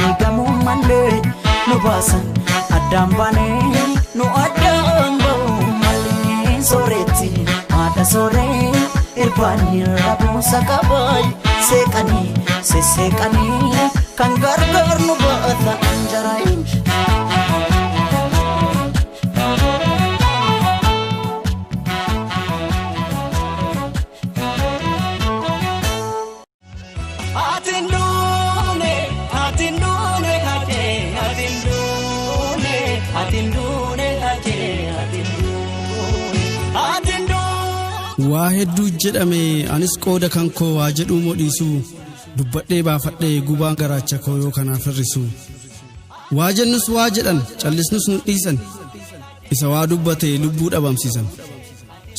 Diigamuu malee nu baasan addaan baanee nu addaan ba'uu malee sooretti haadha sooree irbaanii rabuusa qabaay seeqanii sesseeqanii kan gargaar nu baata anjaraayin. Waa hedduu jedhame anis qooda kan koo waa jedhuu modhiisu dubbadhee baafadhee gubaan garaacha koo yoo kanaaf hir'isu. Waa jennus waa jedhan callisnus nu dhiisan isa waa dubbate lubbuu dhabamsiisan.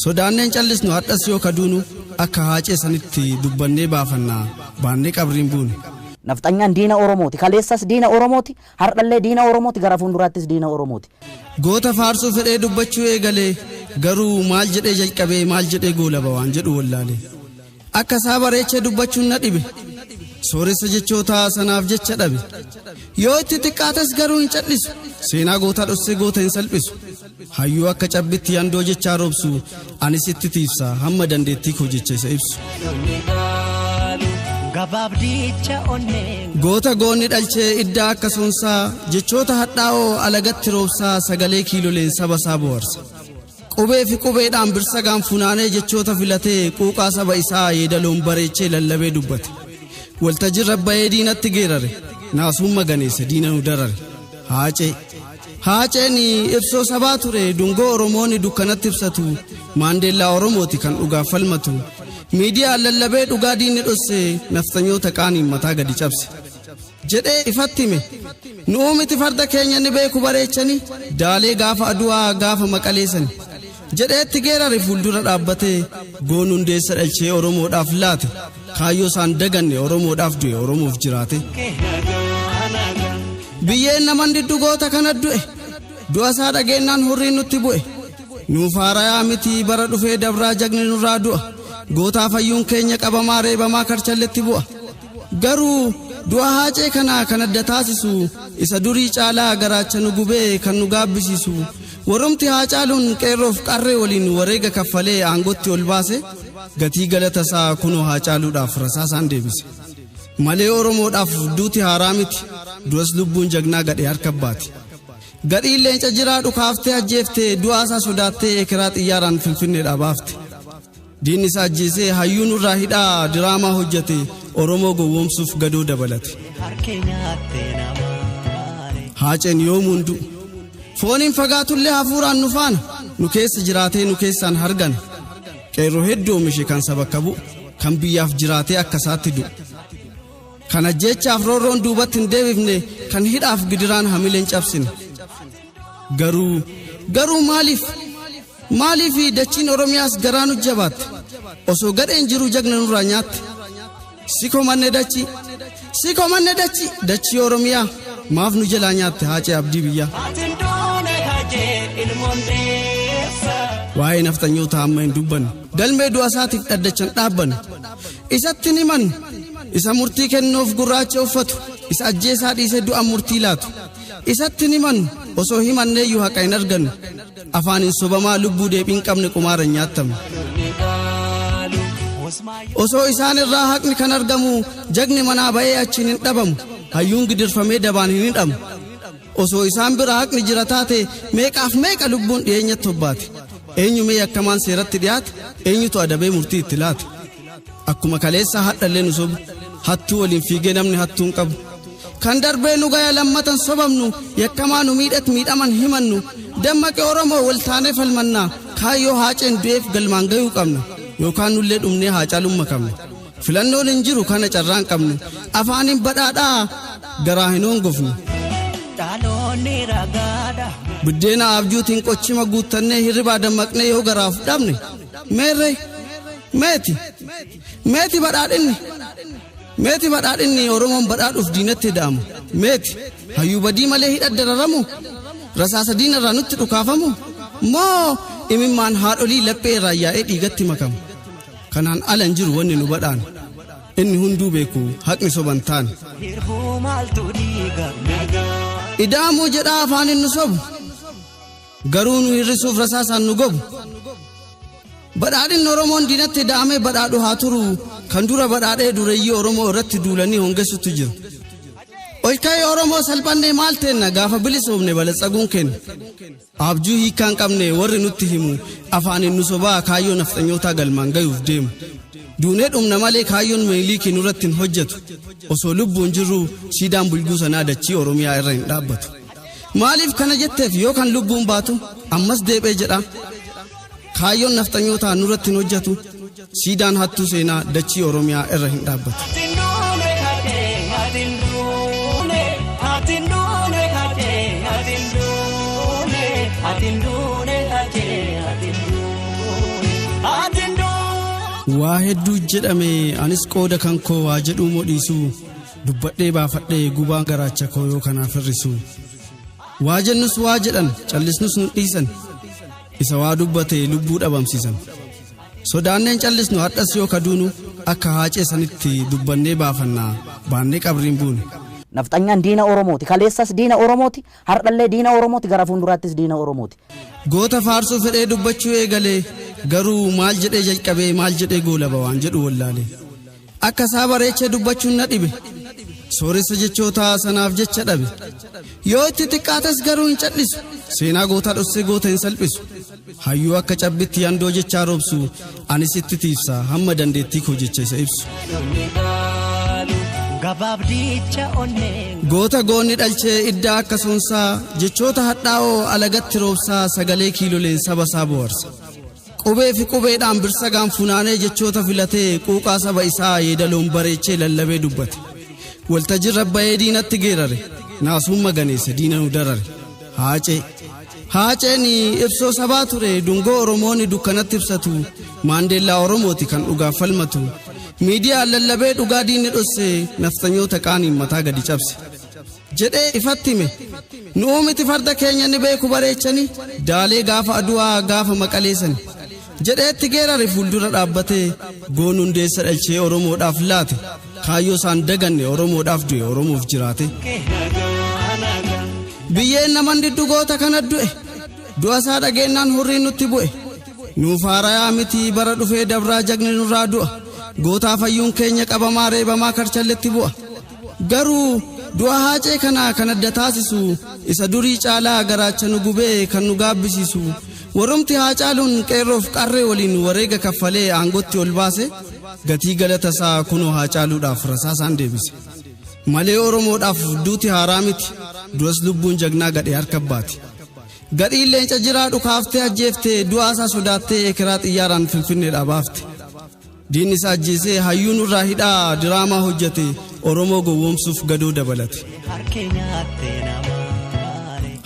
Sodaanneen callisnu hadhas yoo kaduunu akka haacee sanitti dubbannee baafannaa baannee qabriin buune. Nafxanyaan diina Oromooti. Kaleessas diina Oromooti. Har'allee diina Oromooti. Gara fuulduraattis diina Oromooti. Goota faarsuu fedhee dubbachuu eegalee garuu maal jedhee jalqabee maal jedhee goolaba waan jedhu wallaale. Akka isaa bareechee dubbachuun na dhibe. Sooressa jechootaa sanaaf jecha dhabe. Yoo itti xiqqaates garuu hin callisu. Seenaa gootaa dhossee goota hin salphisu. Hayyuu akka cabbitti yandoo jechaa roobsu anis itti tiibsa hamma dandeettii koo jecha isa ibsu. Goota goonni dhalchee iddaa akka soonsaa jechoota hadhaa'oo alagatti roobsaa sagalee kiiloleen saba isaa bohaarsa. Qubee fi qubeedhaan birsagaan funaanee jechoota filatee quuqaa saba isaa yeedaloon bareechee lallabee dubbate. Waltajjii rabbayee diinatti geerare naasuun maganeesse diina nu darare. Haacee. Haaceen ibsoo sabaa ture dungoo Oromoonni dukkanatti ibsatu Maandeellaa Oromooti kan dhugaaf falmatu. Miidiyaan lallabee dhugaa diinni dhosse nafxanyoota qaaniin mataa gadi cabse. Jedhee ifatti hime. Nu'uu miti farda keenya ni beeku bareechanii daalee gaafa aduwaa gaafa maqaleessani. Jedheetti geerare fuuldura dhaabbatee goon hundeessa dhalchee Oromoodhaaf laate kaayyoo isaan daganne Oromoodhaaf du'e Oromoof jiraate. Biyyeen naman diddu goota kana du'e du'a isaa dhageennaan hurriin nutti bu'e. Nuuf haarayaa miti bara dhufee dabraa jagni nurraa du'a. Gootaa fayyuun keenya qabamaa reebamaa karchalletti bu'a. Garuu du'a haacee kanaa kan adda taasisu isa durii caalaa garaacha nu gubee kan nu gaabbisiisu. Warrumti haacaaluun qeerroof qarree waliin wareega kaffalee aangootti ol baase gatii galata isaa kunoo haacaaluudhaaf rasaasaan deebise. Malee Oromoodhaaf duuti haaraa miti du'as lubbuun jagnaa gadhee harka baati. Gadhiin leenca jiraa dhukaaftee ajjeeftee du'aa isaa sodaattee ekeraa xiyyaaraan finfinneedhaa baafte. Diinni isaa ajjeesee hayyuu nurraa hidhaa diraamaa hojjete Oromoo gowwoomsuuf gadoo dabalate. Haaceen yoomuun du'u. Fooniin fagaatullee hafuuraan nu faana nu keessa jiraatee nu keessaan hargana. Qeerroo hedduu oomishe kan saba qabu kan biyyaaf jiraatee akka isaatti du'u. Kan ajjeechaaf roorroon duubatti hin deebifne kan hidhaaf gidiraan hamileen cabsine. Garuu maaliif maaliif dachiin Oromiyaas garaa nu jabaatte osoo gadheen jiru jagna nurraa nyaatte. Si komanne dachi dachii Oromiyaa maaf nu jalaa nyaatte haacee abdii biyyaa. Waa'ee nafxanyoota amma hin dubbannu galmee du'a isaatiif dhaddachan dhaabbannu isatti ni mannu isa murtii kennuuf gurraacha uffatu isa ajjeesaa dhiisee du'a murtii laatu isatti ni mannu osoo himanneeyyuu haqa hin argannu afaaniin sobamaa lubbuu deebii hin qabne qumaara hin nyaattamu. Osoo isaan irraa haqni kan argamu jagni manaa ba'ee achiin hin dhabamu hayyuun gidirfamee dabaan hin hidhamu. Osoo isaan bira haqni jira taate meeqaaf meeqa lubbuun dhiyeenyatti hobbaate. Eenyu mee akkamaan seeratti dhiyaate eenyutu adabee murtii itti laate. Akkuma kaleessa hadhallee nu sobu hattuu waliin fiigee namni hattuu hin qabu. Kan darbee nu gaya lammatan sobamnu yakkamaa nu miidhat miidhaman himannu dammaqee Oromoo wal taanee falmannaa kaayyoo haaceen du'eef galmaan gayuu qabna yookaan nullee dhumnee haacaaluun makamna. Filannoon hin jiru kana carraan qabnu afaaniin badhaadhaa garaa hin hongofnu. Buddeena abjuutiin qochima guuttannee hirribaa dammaqnee yoo garaaf dhabne meerre meeti meeti badhaadhinni meeti badhaadhinni Oromoon badhaadhuuf diinatti da'amu meeti hayyuu badii malee hidha dararamu rasaasa diinarraa nutti dhukaafamu moo imimmaan haadholii laphee irraa yaa'ee dhiigatti makamu kanaan ala hin jiru wanni nu badhaan inni hunduu beeku haqni soban taane. Hirbuu maaltu dhiiga? Ida'amuu jedhaa afaaniin nu sobu. Garuu nu hir'isuuf rasaasaan nu gobu. Badhaadhinni Oromoon diinatti ida'amee badhaadhu haa turu. Kan dura badhaadhee dureeyyii Oromoo irratti duulanii hongessutu jiru. Ol ka'ee Oromoo salphannee maal teenna gaafa bilisoomne balatsaguun kenna. Abjuu hiikaa hin qabne warri nutti himu afaaniin nu sobaa kaayyoo nafxanyootaa galmaan gayuuf deemu. Duunee dhumna malee kaayyoon Miniliikii nurratti hin hojjetu. Osoo lubbuun jirru siidaan bulguu sanaa dachii Oromiyaa irra hin dhaabbatu. Maaliif kana jetteef yoo kan lubbuun baatu ammas deebee jedha. Kaayyoon nafxanyootaa nurratti hin hojjetu. Siidaan hattuu seenaa dachii Oromiyaa irra hin dhaabbatu. Waa hedduu jedhame anis qooda kan koo waa jedhuu moo dhiisuu dubbadhee baafadhee gubaa garaacha koo yoo kanaaf hir'isu. Waa jennus waa jedhan callisnus nu dhiisan isa waa dubbate lubbuu dhabamsiisan. Sodaanneen callisnu hadhas yoo kaduunu akka haacee sanitti dubbannee baafannaa baannee qabriin buune. Nafxanyaan diina Oromooti. Kaleessas diina Oromooti. Har'allee diina Oromooti. Gara fuulduraattis diina Oromooti. Goota faarsuu fedhee dubbachuu eegalee garuu maal jedhee jalqabee maal jedhee goolaba waan jedhu wallaale. Akka isaa bareechee dubbachuun na dhibe. Sooressa jechootaa sanaaf jecha dhabe. Yoo itti xiqqaates garuu hin callisu. Seenaa gootaa dhossee goota hin salphisu. Hayyuu akka cabbitti yandoo jechaa roobsu anis itti tiibsa hamma dandeettii koo jecha isa ibsu. Goota goonni dhalchee iddaa akka soonsaa jechoota hadhaa'oo alagatti roobsaa sagalee kiiloleen saba isaa bohaarsa. Qubee fi qubeedhaan birsagaan funaanee jechoota filatee quuqaa saba isaa yeedaloon bareechee lallabee dubbate. Waltajjii bayee diinatti geerare naasuun maganeesse diina nu darare. Haacee. Haaceen ibsoo sabaa ture dungoo Oromoonni dukkanatti ibsatu Maandeellaa Oromooti kan dhugaaf falmatu. Miidiyaan lallabee dhugaa diinni dhosse nafxanyoota qaaniin mataa gadi cabse. Jedhee ifatti hime nu'uu miti farda keenya ni beeku bareechanii daalee gaafa aduwaa gaafa maqaleessani. Jedheetti geerare fuuldura dhaabbatee goon hundeessa dhalchee Oromoodhaaf laate kaayyoo isaan daganne Oromoodhaaf du'e Oromoof jiraate. Biyyeen naman diddu goota kana du'e du'a isaa dhageennaan hurriin nutti bu'e. Nuuf haarayaa miti bara dhufee dabraa jagni nurraa du'a. Gootaa fayyuun keenya qabamaa reebamaa karchalletti bu'a. Garuu du'a haacee kanaa kan adda taasisu isa durii caalaa garaacha nu gubee kan nu gaabbisiisu. Warrumti Haacaaluun qeerroof qarree waliin wareega kaffalee aangootti ol baase gatii galata isaa kunoo Haacaaluudhaaf rasaasaan deebise. Malee Oromoodhaaf duuti haaraa miti duras lubbuun jagnaa gadhee harka baati. Gadhiin leenca jiraa dhukaaftee ajjeeftee du'a isaa sodaattee ekeraa xiyyaaraan Finfinneedhaa baafte. Diinni isaa ajjeesee hayyuu nurraa hidhaa diraamaa hojjete Oromoo gowwoomsuuf gadoo dabalate.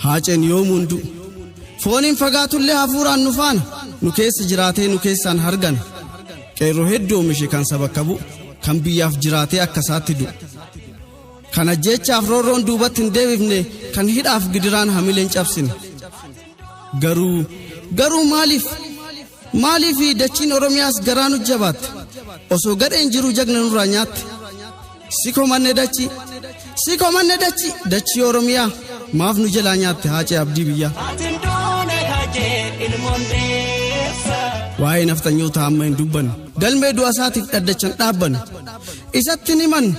Haaceen yoomuu du'u. Fooniin fagaatullee hafuuraan nu faana nu keessa jiraatee nu keessaan hargana. Qeerroo hedduu oomishe kan saba qabu kan biyyaaf jiraatee akka isaatti du'u. Kan ajjeechaaf roorroon duubatti hin deebifne kan hidhaaf gidiraan hamileen cabsine. Garuu maaliif dachiin Oromiyaas garaa nu jabaatte osoo gadheen jiru jagna nurraa nyaatte. Si komanne dachi dachii Oromiyaa maaf nu jalaa nyaatte Haacee abdii biyyaa. Waa'ee nafxanyoota amma hin dubbannu. Galmee du'a isaatiif dhaddachan dhaabbannu. Isatti ni himannu.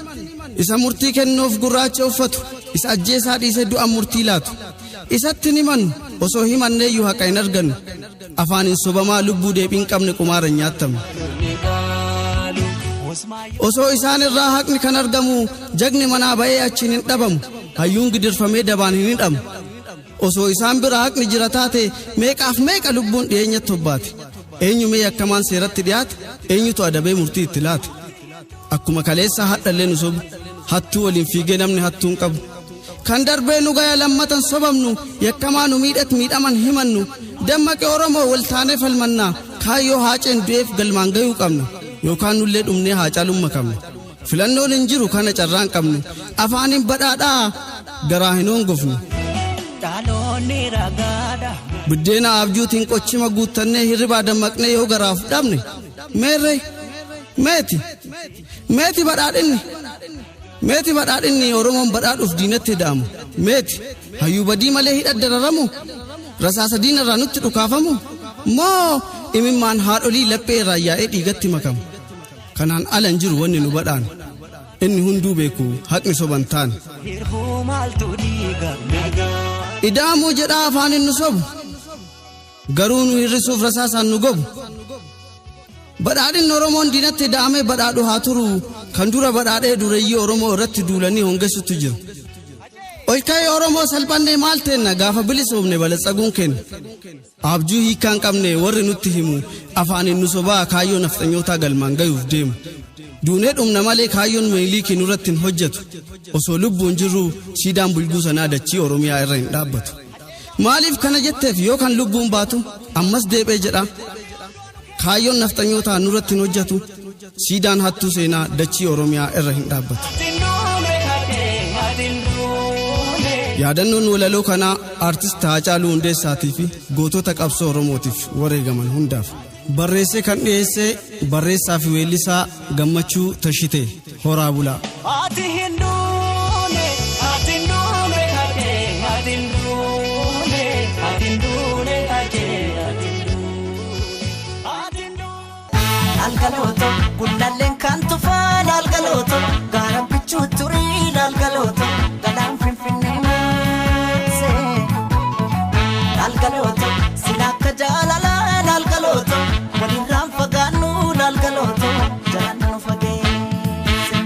Isa murtii kennuuf gurraacha uffatu. Isa ajjeesaa dhiisee du'a murtii laatu. Isatti ni himannu. Osoo himanneeyyuu haqa hin argannu. Afaaniin sobamaa lubbuu deebii hin qabne qumaara hin nyaattamu. Osoo isaan irraa haqni kan argamu jagni manaa ba'ee achiin hin dhabamu. Hayyuun gidirfamee dabaan hin hidhamu. Osoo isaan bira haqni jira taate meeqaaf meeqa lubbuun dhiyeenyatti hobbaate. Eenyu mee akkamaan seeratti dhiyaate eenyutu adabee murtii itti laate. Akkuma kaleessa hadhallee nu sobu hattuu waliin fiigee namni hattuu hin qabu. Kan darbee nu gaya lammatan sobamnu yakkamaa nu miidhat miidhaman himannu dammaqee Oromoo wal taanee falmannaa kaayyoo Haaceen du'eef galmaan gayuu qabna yookaan nullee dhumnee Haacaaluun makamna. Filannoon hin jiru kana carraan qabnu afaaniin badhaadhaa garaa hin hongofnu. Biddeena abjuutiin qochima guuttannee hirribaa dammaqnee yoo garaaf dhabne meerre meeti badhaadhinni Oromoon badhaadhuuf diinatti da'amu. Meeti hayyuu badii malee hidha dararamu rasaasa diinarraa nutti dhukaafamu moo imimmaan haadholii laphee irraa yaa'ee dhiigatti makamu. Kanaan ala hin jiru wanni nu badhaan inni hunduu beeku haqni soban taane. Ida'amuu jedhaa afaan nu sobu garuu nu hir'isuuf rasaasaan nu gobu. Badhaadhinni Oromoon diinatti ida'amee badhaadhu haa turu kan dura badhaadhee dureeyyii Oromoo irratti duulanii hongessutu jiru. Olka'ee Oromoo salphannee maal teenna gaafa bilisoomne balatsaguun kenna. Abjuu hiikaa hin qabne warri nutti himu afaaniin nu sobaa kaayyoo nafxanyootaa galmaan gayuuf deemu. Duunee dhumna malee kaayyoon Miniliikii nurratti hin hojjetu. Osoo lubbuun jirru siidaan bulguu sanaa dachii Oromiyaa irra hin dhaabbatu. Maaliif kana jetteef yoo kan lubbuun baatu ammas deebee jedha. Kaayyoon nafxanyootaa nurratti hin hojjetu. Siidaan hattuu seenaa dachii Oromiyaa irra hin dhaabbatu. Yaadannoon walaloo kanaa aartist Haacaaluu Hundeessaatii fi gootota qabsoo Oromootiif wareegaman hundaaf. Barreessee kan dhiyeesse barreessaa fi weellisaa Gammachuu Tashitee Horaa Bulaa. Ati hin duune, ati hin duune haqee, ati hin duune, ati hin duune haqee, ati hin duune, ati hin duune. Laalgalooto gullalleen kan tufaa laalgalooto gaara bichuu turii laalgalooto galaan finfinnee maasee. Laalgalooto sila akka jaalalaa laalgalooto walirraan fagaannu laalgalooto jalaan nu fageesse.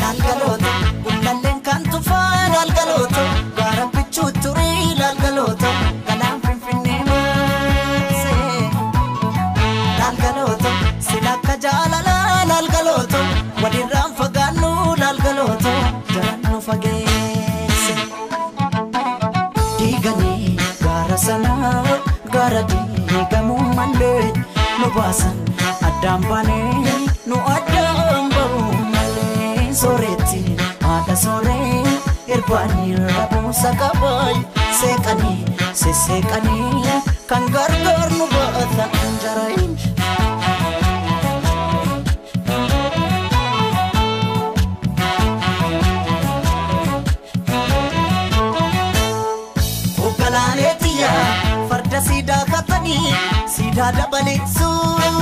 Laalgalooto gullalleen kan tufaa laalgalooto gaara bichuu turii laalgalooto galaan finfinnee maasee. Laalgalooto sila akka jaalalaa laalgalooto walirraan fagaannu laalgalooto jalaan nu fageesse. Diiganii gaara sanaa gaara diigamuu malee nu baasan addaan baanee nu addaan ba'uu malee sooretti haadha sooree irbaanii rabuusa qabaay seeqanii sesseeqanii kan gargaar nu baatan jarayin. Ogalaaleetiya farda siidaa katanii siidaa dabalee suuri.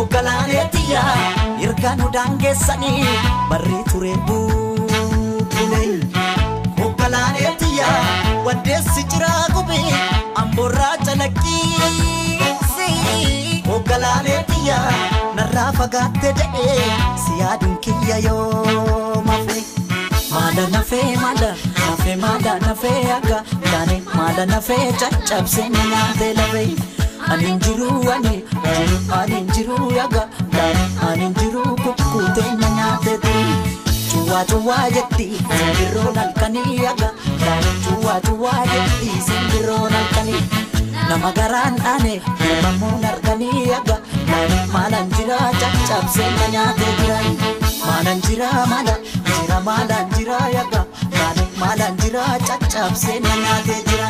Ogalaaleetiya erga nu daangeessanii barri ture bubbule. Ogalaaleetiya waddeessi jiraa gube amboorraa calaqqiisi. Ogalaaleetiya narraa fagaatte jedhee si yaaduun kiyya yoo mafe. Maala nafee maala nafee maala nafee akka taane maala nafee caccabsee na nyaatee lafee. Ani hin jiru ani jiru ani hin jiru akka taane ani hin jiru kukkuutee na nyaatee turi. Cuwaa cuwaa jetti simbirroon halkanii akka taane cuwaa cuwaa jetti simbirroon halkanii. Nama garaan dhaane uumamuun harkanii akka taane maalaan jira caccabsee na nyaatee jira. Maalaan jira maala jira maalaan jira yakka taane maalaan jira caccabsee na nyaatee jira.